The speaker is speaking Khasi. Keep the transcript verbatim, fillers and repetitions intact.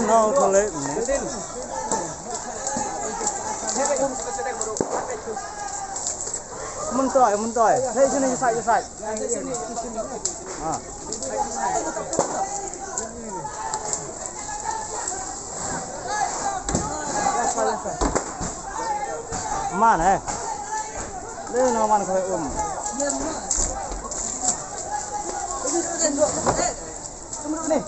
Nau thole. Mun toi, mun toi. Hei, sini, side, side. Ah. Man, eh. Lei no man ko um. Ni.